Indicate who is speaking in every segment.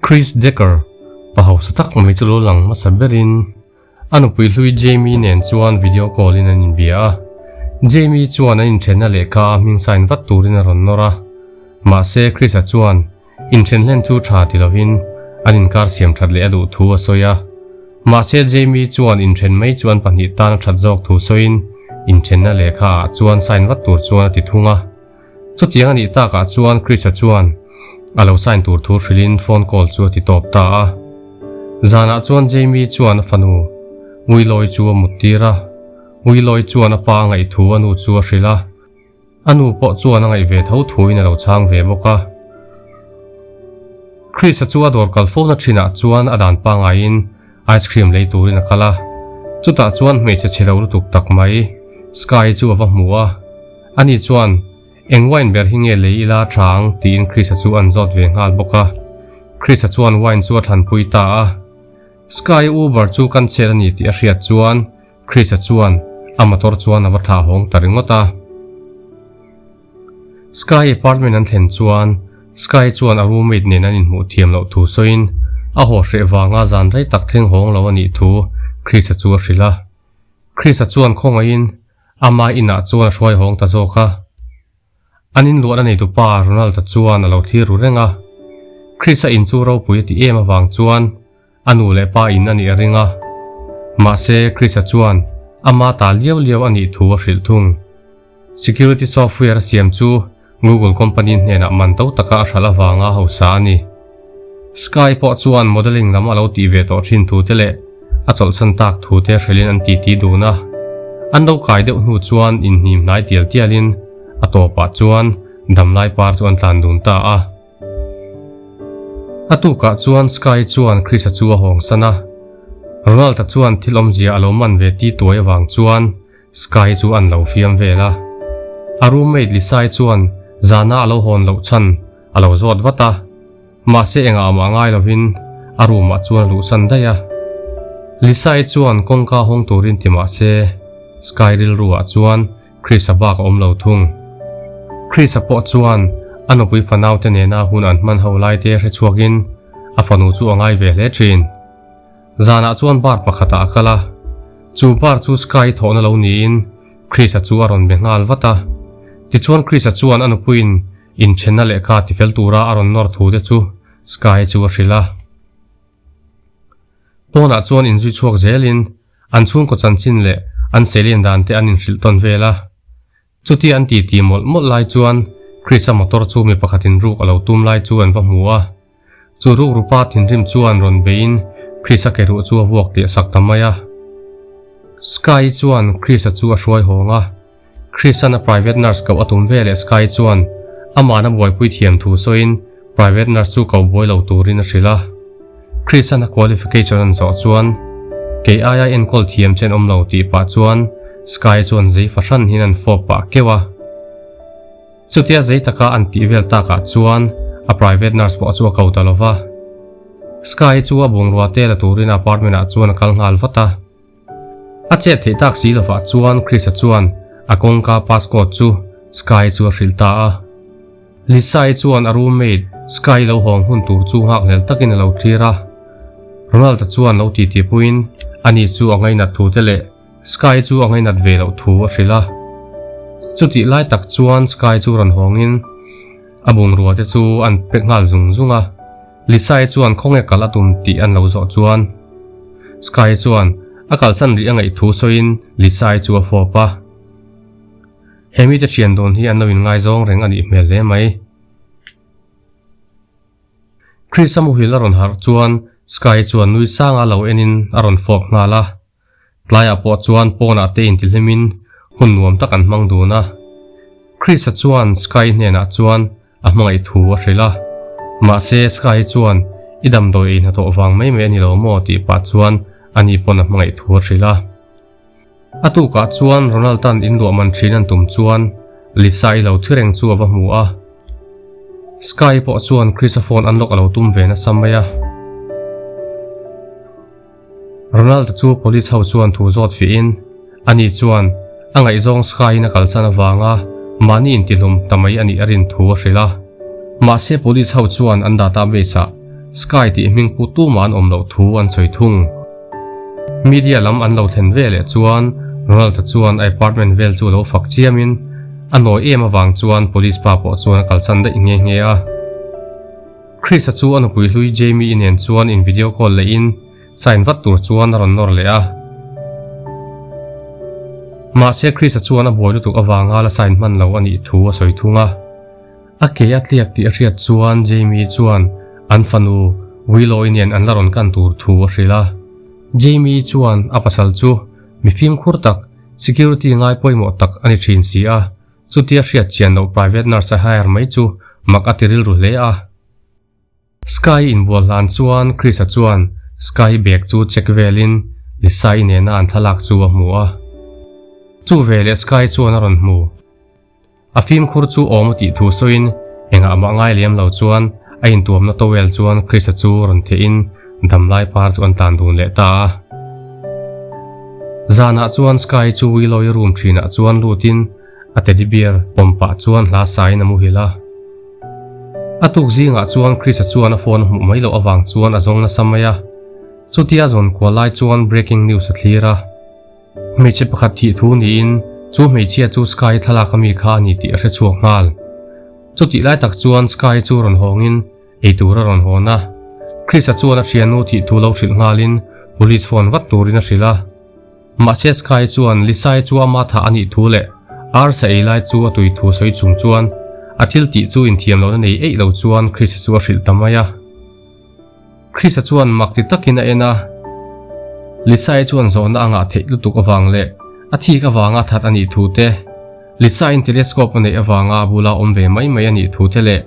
Speaker 1: Chris Decker, pa hausa tak mai chu lo lang hmasa berin a nupui hlui Jamie nen chuan video call in an inbia a. Jamie chuan an inthenna lehkha a hming sign vat turin a rawn nawr a. Mahse Chris-a chuan inthen hlen chu tha ti lovin an inkar siam that leh a duh thu a sawi a. Mahse Jamie chuan inthen mai chu an pahnih tan a that zawk thu sawiin inthenna lehkha ah chuan sign vat tur chuan a ti thung a. Chutiang a nih takah chuan Chris-a chuan a lo sign tur thu hrilhin phone call chu a ti tawp ta a. Zanah chuan Jamie chuan a fanu Willow-i chu a mut tir a, Willow-i chuan a pa a ngaih thu a nu chu a hrilh a, a nu pawh chuan a ngaih ve tho thuin a lo chhang ve bawk a. Chris-a chu a dawr kal fo na thinah chuan a dan pangaiin ice cream lei turin a kal a, chutah chuan hmeichhe chhe lo lutuk tak mai Sky-i chu a va hmu a. Ani chuan, Eng wine ber hi nge lei ila tha ang? tiin Chris-a chu an zawt ve nghal bawk a. Chris-a chuan wine chu a thlanpui ta a. Sky Uber chu kan chhiat a ni tih a hriat chuan Chris-a chuan a motor chuan a va thlah hawng ta ringawt a. Sky apartment an thlen chuan Sky chuan a roommate nen an inhmuh thiam loh thu sawiin a haw hreh vanga zan rei tak thleng hawng lo a nih thu Chris-a chu a hrilh a. Chris-a chuan khawngaihin Ama inah chuan a hruai hawng ta zawk a. An inluahna neitu pa Ronald-a chuan a lo thlir ru reng a. Chris-a in chu ropui a ti em avang chuan a nu leh pa in a nih a ring a. Mahse, Chris-a chuan ama ta liau liau a nih thu a hrilh thung. Security software a siam chu Google company hnenah man to taka a hralh avanga hausa a ni. Sky pawh chuan modelling lam a lo tih ve tawh thin thu te leh a chawlhsan tak thu te hrilhin an titi dun a. An lo kai deuh hnu chuan inhnim hnai tial tialin a tawpah chuan damlai par chu an tlan dun ta a. A tukah chuan Sky chuan Chris-a chu a hawngsan a. Ronald-a chuan thil awmzia a lo man ve ti tuai avang chuan Sky chu an lo fiam vel a. A roommate Lisai chuan zana a lo hawn loh chhan a lo zawt vat a. Mahse engah mah ngai lovin a room ah chuan a luhsan daih a. Lisai chuan kawngka hawng turin ti mah se Sky rilru ah chuan Chris-a bak a awm lo thung. Chris-a pawh chuan a nupui fanau te nena hun an hman ho lai te hre chhuakin a fanu chu a ngai ve hle thin. Zanah chuan bar pakhatah a kal a, chu bar chu Sky thawhna lo niin Chris-a chu a rawn be nghal vat a. Tichuan Chris-a chuan a nupuiin inthenna lehkha tifel tura a rawn nawr thu te chu Sky chu a hrilh a. Pawnah chuan inzui chhuak zelin an chhungkaw chanchin leh an seilian dan te an inhrilh tawn vel a. Chutia an titi mawlh mawlh lai chuan Chris-a motor chu mi pakhatin ruk a lo tum lai chu an va hmu a. Chu ruk rupa thinrim chuan rawn beiin Chris-a ke ruh chu a vuak tih a sak ta mai a. Sky-i chuan Chris-a chu a hruai hawng a. Chris-a'n a private nurse koh a tum ve leh Sky-i chuan amahna buaipui thiam thu sawiin private nurse chu koh buai lo turin a hrilh a. Chris-a'n a qualification an zawh chuan kei aia enkawl thiam che an awm lo tih pah chuan Sky chuan zei fahran hian an fawp pah keuh a. Chutia zei taka an tih vel takah chuan a private nurse pawh chu a ko ta lo va. Sky chu a bungrua te la turin a apartment ah chuan a kal nghal vat a. A chet theih tak si lovah chuan Chris-a chuan a kawngka passcode chu Sky chu a hrilh ta a. Lisa-i chuan a roommate Sky lo hawng hun tur chu nghakhlel takin a lo thlir a. Ronald-a chuan lo titi puiin ani chu a ngainat thu te leh Sky chu a ngainat ve loh thu a hrilh a. Chutih lai tak chuan Sky chu rawn hawngin a bungrua te chu an pe nghal zung zung a. Lisa-i chuan khawnge kal a tum tih an lo zawh chuan Sky chuan a kalsan rih a ngaih thu sawiin Lisa-i chu a fawp a. He mite thian dawn hi an lo inngaizawng reng a nih hmel hle mai. Chris-a muhil a rawn harh chuan Sky chuan nui sanga lo enin a rawn fawp nghal a. Tlaiah pawh chuan pawnah te intihlimin hun nuam tak an hmang dun a. Chris-a chuan Sky hnenah chuan a hmangaih thu a hrilh a. Mahse Sky chuan i damdawi ei hnathawh vang mai mai a ni lo maw tih pah chuan ani pawn a hmangaih thu a hrilh a. A tukah chuan Ronald-a'n inluah man thin an tum chuan Lisa-i lo thi reng chu a va hmu a. Sky pawh chuan Chris-a phone unlock a lo tum ve nasa mai a. Ronald-a chu police ho chuan thu zawt fihin ani chuan a ngaihzawng Sky-in a kalsan avanga mahni intihlum ta mai a nih a rin thu a hrilh a. Mahse police ho chuan an database-ah. Sky tih hming pu tumah an awm loh thu an sawi thung. Media lam an lo thlen ve leh chuan Ronald-a chuan a apartment vel chu a lo fak chiamin a nawi em avang chuan police pa pawh chuan a kalsan daih nghe nghe a. Chris-a chu a nupui hlui Jamie-i nen chuan in video call lehin sign vat tur chuan a rawn nawr leh a. Mahse Chris-a chuan a buai lutuk avanga la sign hman lo a nih thu a sawi thung a. A ke a tliak tih a hriat chuan Jamie chuan an fanu Willow-i nen an la rawn kan tur thu a hrilh a. Jamie chuan a pasal chu mi fimkhur tak, security ngai pawimawh tak a ni thin si a, chutia hriat chian loh private nurse a hire mai chu mak a ti rilru hle a. Sky inbual hlan chuan Chris-a chuan Sky bag chu check velin Lisa-i nena an thlalak chu a hmu a. Chu veleh Sky chuan a rawn hmu. A fimkhur chu awm a tih thu sawiin engah mah ngai lem lo chuan a intuamna towel chuan Chris-a chu rawn thehin damlai par chu an tlan dun leh ta a. Zanah chuan Sky chu Willow-i room thinah chuan lutin a teddy bear pawm pah chuan hla sain a muhil a. A tuk zingah chuan Chris-a chuan a phone a hmuh mai loh avang chuan a zawng nasa mai a. Chutia zawn kual lai chuan breaking news a thlir a. Hmeichhe pakhat thih thu niin chu hmeichhia chu Sky thlalak ami kha a ni tih a hre chhuak nghal. Chutih lai tak chuan Sky chu rawn hawngin eitur a rawn hawn a. Chris-a chuan a thiannu thih thu lo hrilh nghalin police phone vat turin a hrilh a. Mahse Sky chuan Lisa-i chu ama thah a nih thu leh arsa ei lai chu a tui thu sawi chung chuan a thil tih chu inthiam lohna nei eih lo chuan Chris-a chu a hrilh ta mai a. Chris-a chuan mak ti takin a en a, Lisa-i chuan zawhna a ngah theih lutuk avang leh a thik avanga that a nih thu te, Lisa-in telescope a neih avanga a bula awm ve mai mai a nih thu te leh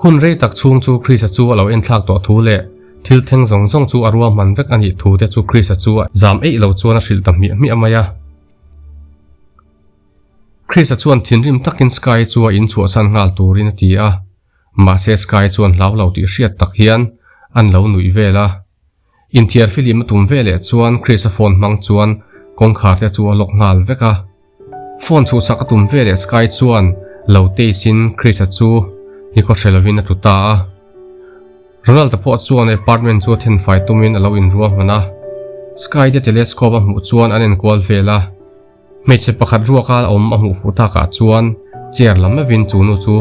Speaker 1: hun rei tak chhung chu Chris-a chu a lo enthlak tawh thu leh thil thleng zawng zawng chu a ruahman vek a nih thu te chu Chris-a chu zam eih lo chuan a hrilh ta hmiah hmiah mai a. Chris-a chuan thinrim takin Sky chu a inchhuahsan nghal turin a ti a. Mahse Sky chuan hlau lo tih hriat tak hian an lo nuih vel a. Inthiar filim a tum ve leh chuan Chris-a phone hmang chuan kawngkhar te chu a lock nghal vek a. Phone chhuhsak a tum ve leh Sky chuan lo taste in Chris-a chu nikhaw hre lovin a tlu ta a. Ronald-a pawh chuan apartment chu a thenfai tumin a lo inruahman a. Sky te telescope a hmuh chuan an enkual vel a. Hmeichhe pakhat ruaka awm a hmuh fuh takah chuan chair lam meuhin chu nu chu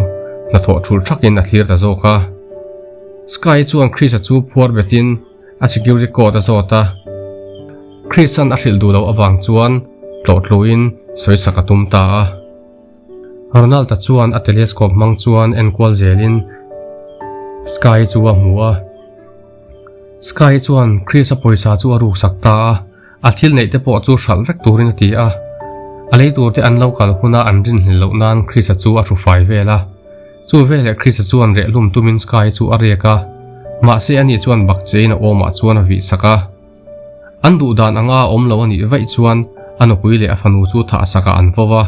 Speaker 1: hnathawh thulh thakin a thlir ta zawk a. Sky chuan Chris-a chu phuar betin a security code a zawt a. Chris-a'n a hrilh duh loh avang chuan tlawhtluin sawisak a tum ta a. Ronald-a chuan a telescope hmang chuan enkual zelin Sky chu a hmu a. Sky chuan Chris-a pawisa chu a ruksak ta a. A thil neih te pawh chu hralh vek turin a ti a, a lei tur te an lo kal huna an rinhlel loh nan Chris-a chu a hrufai vel a. Chu veleh Chris-a chuan rehhlum tumin Sky chu a riak a, mahse ani chuan bakchein a awmah chuan a vih sak a. An duh dan anga a awm lo a nih vaih chuan a nupui leh a fanu chu thah sakah an vo va.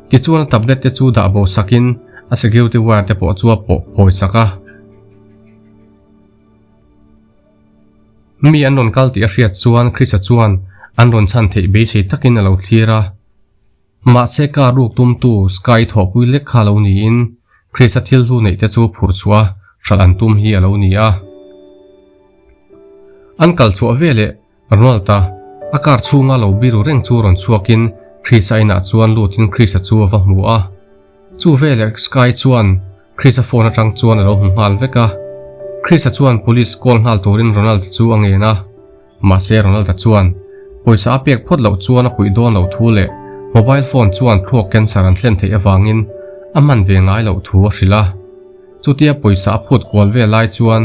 Speaker 1: Tichuan a tablet te chu dah bo sakin a security wire te pawh chu a pawh phawi sak a. Mi an rawn kal tih a hriat chuan Chris-a chuan an rawn chhan theih beisei takin a lo thlir a. Mahse car ruk tumtu Sky thawhpui lek kha lo niin Chris-a thil hlu neih te chu phurh chhuah a hralh an tum hi a lo ni a. An kal chhuah veleh Ronald-a a car chhunga lo biru reng chu rawn chhuakin Chris-a inah chuan lutin Chris-a chu a va hmu a. Chu veleh Sky chuan Chris-a phone atang chuan a lo hmu nghal vek a. Chris-a chuan police call nghal turin Ronald-a chu a ngen a. Mahse Ronald-a chuan pawisa a pek phawt loh chuan a puih dawn loh thu leh mobile phone chuan thluak cancer an thlen theih avangin a hman ve ngai loh thu a hrilh a. Chutia pawisa a phut kual ve lai chuan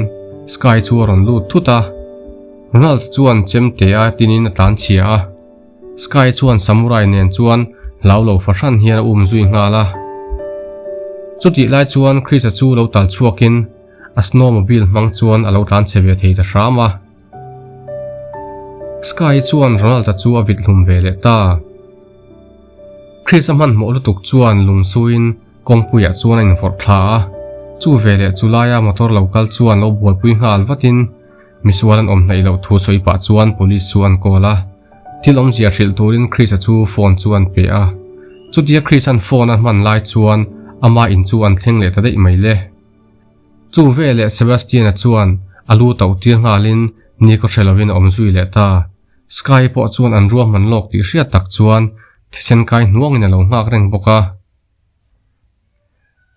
Speaker 1: Sky chu a rawn lut thut a. Ronald-a chuan chemte a tinin a tlanchhia a. Sky chuan Samurai nen chuan hlau lo fahran hian a um zui nghal a. Chutih lai chuan Chris-a chu lo tal chhuakin a snowmobile hmang chuan a lo tlan chhe ve thei ta hram a. Sky chuan Ronald-a chu a vit hlum ve leh ta. Chris-a hmanhmawh lutuk chuan lungsuin kawngpuiah chuan a invawrh thla a. Chu veleh chu laia motor lo kal chuan lo buaipui nghal vatin Misual an awm hnaih loh thu sawi pah chuan police chu an call a. Thil awmzia hrilh turin Chris-a chu phone chu an pe a. Chutia Chris-a'n phone a hman lai chuan ama in chu an thleng leh ta daih mai le. Chu veleh Sebastian-a chuan a lu tauh tir nghalin nikhaw hre lovin a awm zui leh ta. Sky pawh chuan an ruahman lawk tih hriat tak chuan thisen kai hnuangin a lo nghak reng bawk a.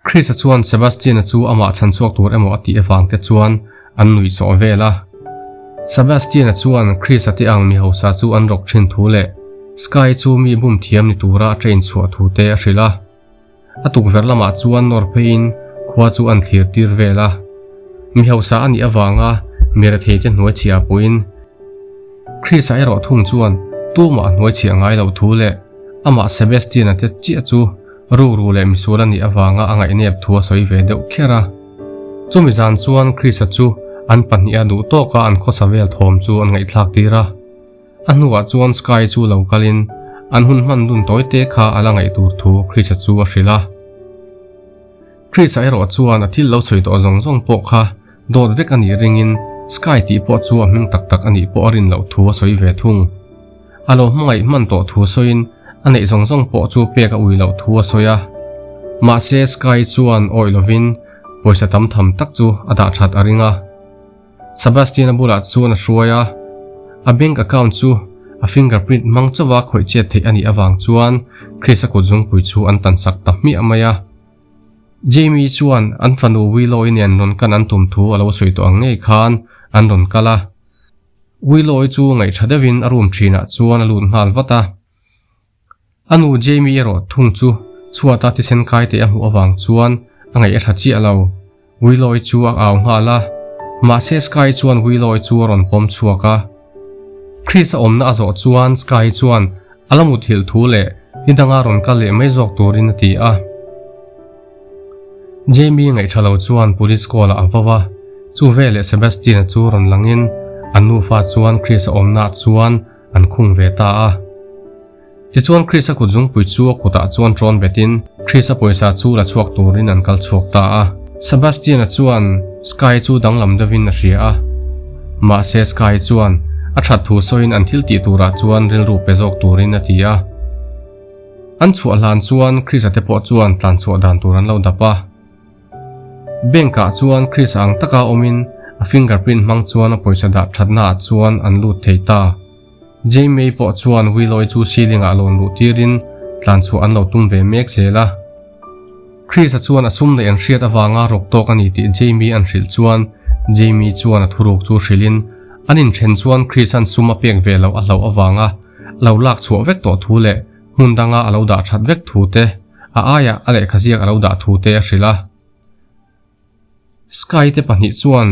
Speaker 1: Chris-a chuan Sebastian-a chu amah chhan chhuak tur emaw a tih avang te chuan an nuih sawh vel a. Sebastian-a chuan Chris-a te ang mi hausa chu an rawk thin thu leh Sky chu mi bum thiam ni tura a train chhuah thu te a hrilh a. A tukverh lamah chuan nawr pheiin khua chu an thlir tir vel a. Mi hausa a nih avanga mi rethei te hnuai chhiah pawhin Chris-a erawh thung chuan tumah a hnuai chhiah ngai loh thu leh amah Sebastian-a te chiah chu Rukru leh misual a nih avanga a ngaihnep thu a sawi ve deuh kher a. Chumi zan chuan Chris-a chu an pahniha duh tawka an khawsa vel thawm chu an ngaihthlak tir a. A hnuah chuan Sky chu lo kalin an hun hman dun tawi te kha a la ngaih tur thu Chris-a chu a hrilh a. Chris-a erawh chuan a thil lo sawi tawh zawng zawng pawh kha dawt vek a nih ringin Sky tih pawh chu a hming tak tak a nih pawh a rin loh thu a sawi ve thung. A lo hmangaih hman tawh thu sawiin a neih zawng zawng pawh chu pek a ui loh thu a sawi a. Mahse Sky chuan awih lovin pawisa tam tham tak chu a dah that a ring a. Sebastian-a bulah chuan a hruai a, a bank account chu a fingerprint hmang chauha khawih chet theih a nih avang chuan Chris-a kut zungpui chu an tan sak ta hmiah mai a. Jamie chuan an fanu Willow-i nen rawn kan an tum thu a lo sawi tawh ang ngei khan an rawn kal a. Willow-i chu ngaihṭha deuhin a room ṭhinah chuan a lut nghal vat a. A nu Jamie erawh thung chu chhuata thisen kai teh a hmuh avang chuan a ngaih a tha chiah lo. Willow-i chu a au nghal a, mahse Sky chuan Willow-i chu a rawn pawm chhuak a. Chris-a awmna a zawh chuan Sky chuan a la muthilh thu leh ni danga rawn kal leh mai zawk turin a ti a. Jamie ngaihṭha lo chuan police call ah a vo a, chu veleh Sebastian-a chu rawn langin an nufa chuan Chris-a awmnaah chuan an khung ve ta a. Tichuan Chris-a kut zungpui chu a kutah chuan ṭawn betin Chris-a pawisa chu la chhuak turin an kal chhuak ta a. Sebastian-a chuan Sky chu danglam deuhin a hria a. Mahse Sky chuan a ṭhat thu sawiin an thil tih turah chuan rilru pe zawk turin a ti a. An chhuah hlan chuan Chris-a te pawh chuan tlan chhuah dan tur an lo dap a. Bank ah chuan Chris ang taka awmin a fingerprint hmang chuan a pawisa dah thatna ah chuan an lut thei ta. Jamie pawh chuan Willow-i chu ceiling ah lawn luh tirin tlan chhuah an lo tum ve mek zel a. Chris-a chuan a sum neih an hriat avanga rawk tawk a ni tih Jamie an hrilh chuan Jamie chuan a thuruk chu hrilhin an inthen chuan Chris-a'n sum a pek ve loh a hlauh avanga lo lak chhuah vek tawh thu leh hmun danga a lo dah that vek thu te a aiah a lehkha ziak a lo dah thu te a hrilh a. Sky te pahnih chuan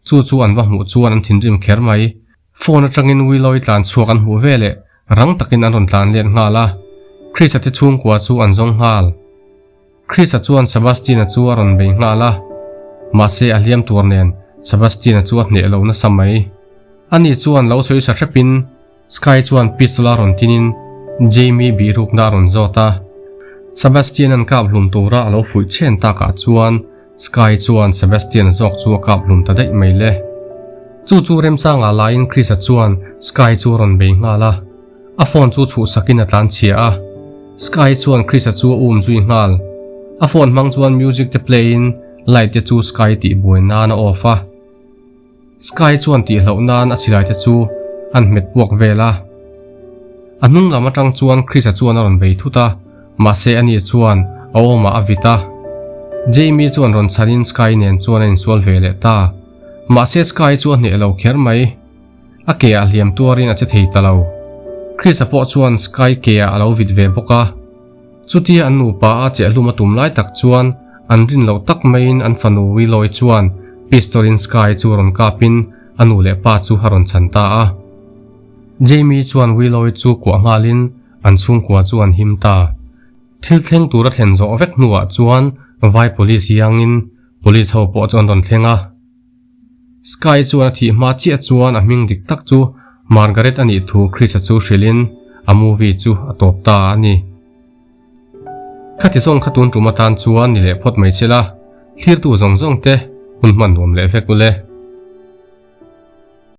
Speaker 1: chu chu an va hmuh chuan an thinrim kher mai. Phone atangin Willow-i tlan chhuak an hmuh veleh rang takin an rawn tlan let nghal a. Chris-a te chhungkua chu an zawng nghal. Chris-a chuan Sebastian-a chu a rawn bei nghal a. Mahse a hliam tur nen Sebastian-a chu a hneh lo nasa mai. Ani chuan lo sawi sa hrepin Sky chuan pistol a rawn tinin Jamie bihrukna a rawn zawt a. Sebastian-a'n kap hlum tura a lo fuih chhen takah chuan Sky chuan Sebastian-a zawk chu a kap hlum ta daih mai le. Chu chu remchangah laiin Chris-a chuan Sky chu a rawn bei nghal a. A phone chu chhuhsakin a tlan chhia a. Sky chuan Chris-a chu a um zui nghal. A phone hmang chuan music te play-in light te chu Sky tih buai nan a off a. Sky chuan tihloh nan a silai te chu an hmet puak vel a. A hnung lam atang chuan Chris-a chuan a rawn bei thut a, mahse ani chuan a awmah a vit a. Jamie chuan rawn chhanin Sky nen chuan a insual ve leh ta. Mahse Sky chu a hneh lo kher mai. A ke ah hliam tuarin a che thei ta lo. Chris-a pawh chuan Sky ke ah a lo vit ve bawk a. Chutia an nupa a chehlum a tum lai tak chuan an rin loh tak maiin an fanu Willow-i chuan pistol in Sky chu rawn kapin a nu leh pa chu a rawn chhan ta a. Jamie chuan Willow-i chu kuah nghalin an chhungkua chu an him ta. Thil thleng tur a thlen zawh vek hnuah chuan vai police iangin police ho pawh chu an rawn thleng a. Sky chuan a thih hma chiah chuan a hming dik tak chu Margaret a nih thu Chris-a chu hrilhin a movie chu a tawp ta a ni. Khati zawng kha tun tum atan chuan ni leh phawt mai che la, thlirtu zawng zawng te hun hman nuam leh vek u le.